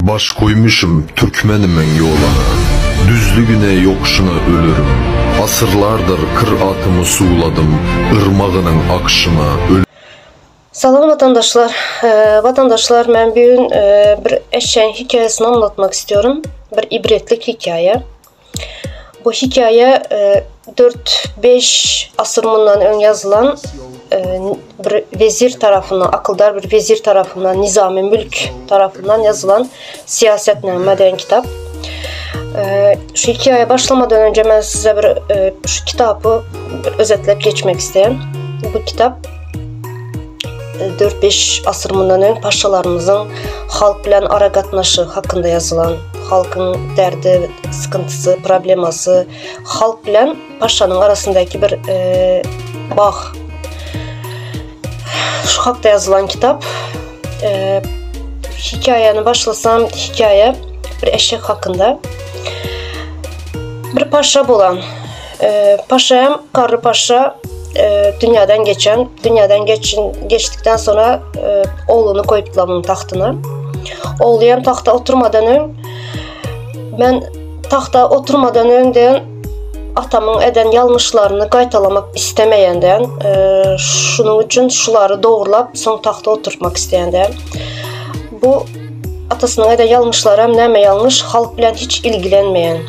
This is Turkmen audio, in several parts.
Baş goýmuşum türkmenimiň ýoluna, Düzlügine ýokuşyna ölürim. Asyrlardyr kyr atymy suwladym, Yrmagynyň akşyna ölürim. Salam vatandaşlar. Vatandaşlar men bu gün bir eşeğin hikayesini anlatmak istiyorum. Bir ibretlik hikaye. Bu hikaye 4-5 asır mundan öň yazılan bir vezir tarafından, akıldar bir vezir tarafından, Nizami Mülk tarafından yazılan Siyasetname diyen kitap. Şu hikaye başlamadan önce ben size bir şu kitabı bir özetlep geçmek isteyen. Bu kitap 4-5 asır mundan öň paşalarymyzyň halk bilen ara gatnaşygy hakynda ýazylan, halkyň derdi, sıkıntysy, problemasy, halk bilen paşanyň arasyndaky bir e, bag. Şu hakda ýazylan kitap. E, hikaýany başlasam, hikaýa bir eşek hakynda. Bir paşa bolan Paşa hem garry paşa dünýäden geçen, dünýäden geçin, geçdikden sonra oğlunu koyupdylar bunun tagtyna. Ogly hem tagta oturmadan öň men tagta oturmadan öň diýen atamyň eden ýalňyşlaryny gaýtalamak istemeýän diýen, şunuň üçin şulary dogrulap soň tagta oturtmak isleýän diýen. Bu atasynyň eden ýalňyşlary hem näme ýalňyş? Halk bilen hiç ilgilenmeýän.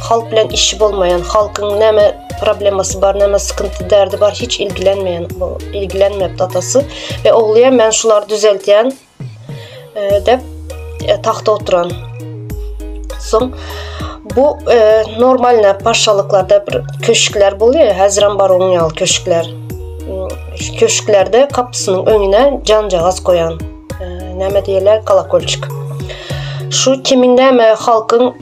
Halk bilen işi bolmaýan, halkyň näme problemasy bar, näme sykynty derdi bar hiç ilgilenmeýän, bu ilgilenmepdi atasy we ogly hem men şulary düzeltýän e, dep e, tagta oturan. Soň bu e, normalne paşalyklarda bir köşkler bolýar, häzirem bar onuň ýaly köşkler. Hmm, köşklerde kapysynyň öňüne janjagaz goýan. E, näme diýerler, kolokolçik. Şu kimiň näme halkyň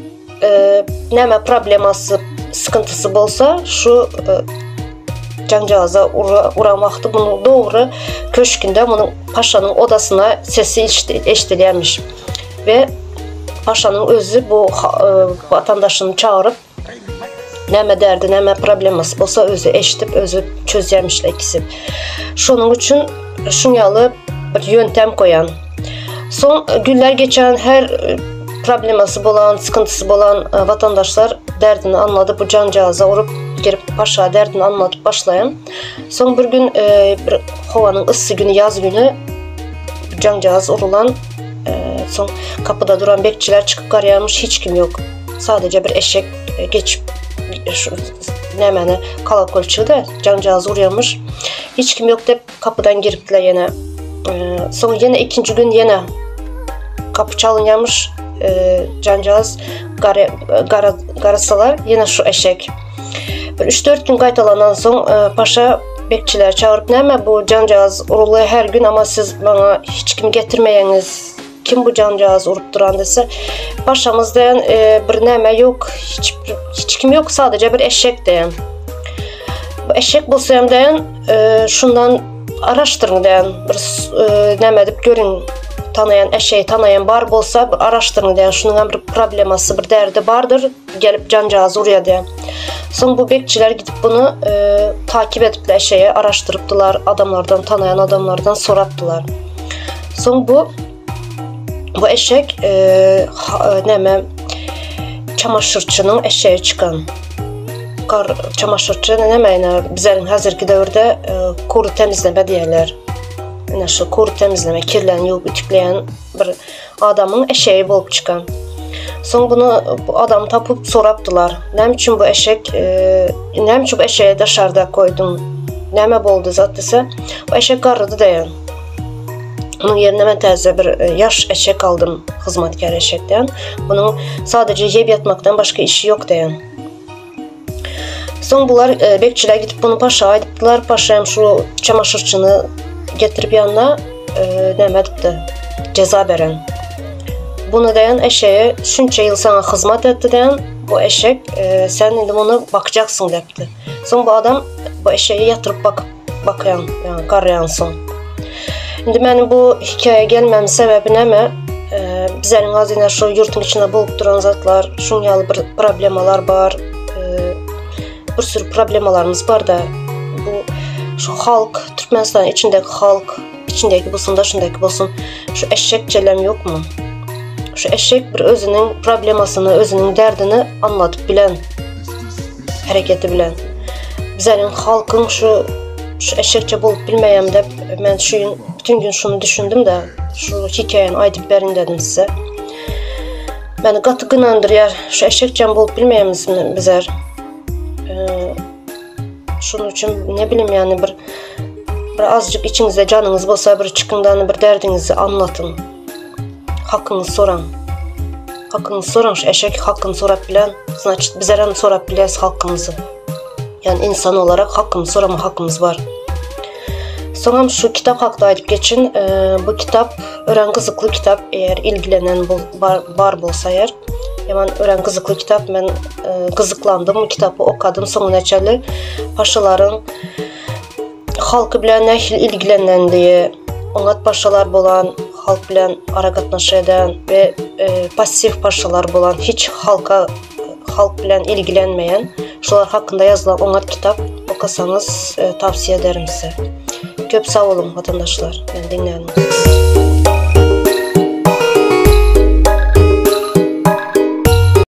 näme problemasy, sıkıntysy bolsa, şu jaňjagaza uran wagty munuň dogry köşkünde munuň paşanyň odasyna sesi eşidilýärmiş. We paşanyň özi bu watandaşyny çagyryp näme derdi, näme problemasy bolsa özi eşidip, özi çözýärmişler ikisi. Şonuň üçin şuň ýaly bir ýöntem goýan. Soň günler geçen her problemasy bolan, sıkıntysy bolan vatandaşlar derdini anladyp bu jaňjagaza urup girip paşa derdini anladyp başlaýan. Soň bir gün bir howanyň yssy güni, ýaz güni jaňjagaz urulan soň kapyda duran bekçiler çykyp garýarmyş, hiç kim ýok. Sadece bir eşek geçip şu nämäni kolokolçygy-da jaňjagaz urýarmyş. Hiç kim ýok dep Kapydan giripdiler ýene. Soň ýene ikinji gün ýene kapy çalynýarmyş. Janjaz gara gara garasalar ýene şu eşek. Bir 3-4 gün gaýtalandan soň paşa bekçileri çagyryp näme bu janjaz urulýar her gün ama siz maňa hiç kim getirmeýäňiz. Kim bu janjaz urup duran dese, paşamyz diýen bir näme ýok, hiç hiç kim ýok, sadece bir eşek diýen. Bu eşek bolsa hem diýen, şundan araşdyryň diýen, bir näme edip görüň, tanaýan eşeği tanaýan bar bolsa bir araşdyryň diýen, şunuň hem bir problemasy, bir derdi bardyr, gelip janjaz urýar diýen. Soň bu bekçiler gidip bunu takip edipler eşeği araşdyrypdylar, adamlardan tanaýan adamlardan sorapdylar. Soň bu bu eşek e, näme çamaşyrçynyň eşeği çykan. Kar çamaşyrçy näme ýa bizleriň häzirki döwürde e, kury temizleme diýerler. Ine şu kury temizleme, kirlerini ýuwup ütükleýän bir adamyň eşeği bolup çykan. Soň bunu bu adamy tapyp sorapdylar. Näme üçin bu eşek, e, näme üçin bu eşeği daşarda koýduň? Näme boldy zat dese, bu eşek garrady diýen. Munuň ýerine men täze bir e, ýaş eşek aldym, hyzmatkär eşekden. Munuň sadece ýep ýatmakdan başga işi ýok diýen. Soň bular e, bekçiler gidip bunu paşa aýdypdylar. Paşa hem şu çamaşyrçyny getirip ýanyna e, näme edipdi? Ceza beren. Bunu diýen eşeğe şunça ýyl sana hyzmat etdi diýen. Bu eşek e, sen indi bunu bakacaksyn diýipdi. Soň bu adam bu eşeği ýatyryp bakyp bakýan, ýagny garraýan soň. Indi meniň bu hekaýa gelmemiň sebäbi näme? Bizleriň azyndan şu ýurtuň içinde bolup duran zatlar, şuň ýaly bir problemalar bar. Bir sürü problemalarymyz bar-da. Bu şu halk, Türkmenistanyň içindäki halk, içindäki bolsun, daşyndaky bolsun, şu eşek jelem ýokmy? Şu eşek bir özüniň problemasyny, özüniň derdini anladyp bilen hereketi bilen. Bizeniň halkyň şu şu eşekçe bolup bilmeýän dep men şu gün bütün gün şuny düşündim de şu hikaýany aýdyp berin dedim size. Meni gaty gynandyrýar. Şu eşekçem bolup bilmeýänmiz bizer. Şunuň üçin ne bilim yani bir bir azıcık içinizde canınız bolsa bir çykyňdan bir derdiňizi anlatyň. Hakyňyzy soraň. Hakyňyzy soraň şu eşek hakyny sorap bilen, значит bizler hem sorap bilýäs halkymyzy. Yani insan olarak hakkımızı sorama hakkımız var. Soňam şu kitap hakda aýdyp geçin. Bu kitap örän gyzykly kitap. Eger ilgilenen bar, bar bolsa eger. Ýaman örän gyzykly kitap. Men gyzyklandym bu kitapy okadym soňuna çenli. Paşalaryň halky bilen nähili ilgilenenligi, oňat paşalar bolan, halk bilen aragatnaşyk eden we passiw paşalar bolan, hiç halka halk bilen ilgilenmeýän şolar hakynda ýazylan oňat kitap okasaňyz tawsiýe ederim size. Köp sag boluň watandaşlar meni diňläniňiz üçin.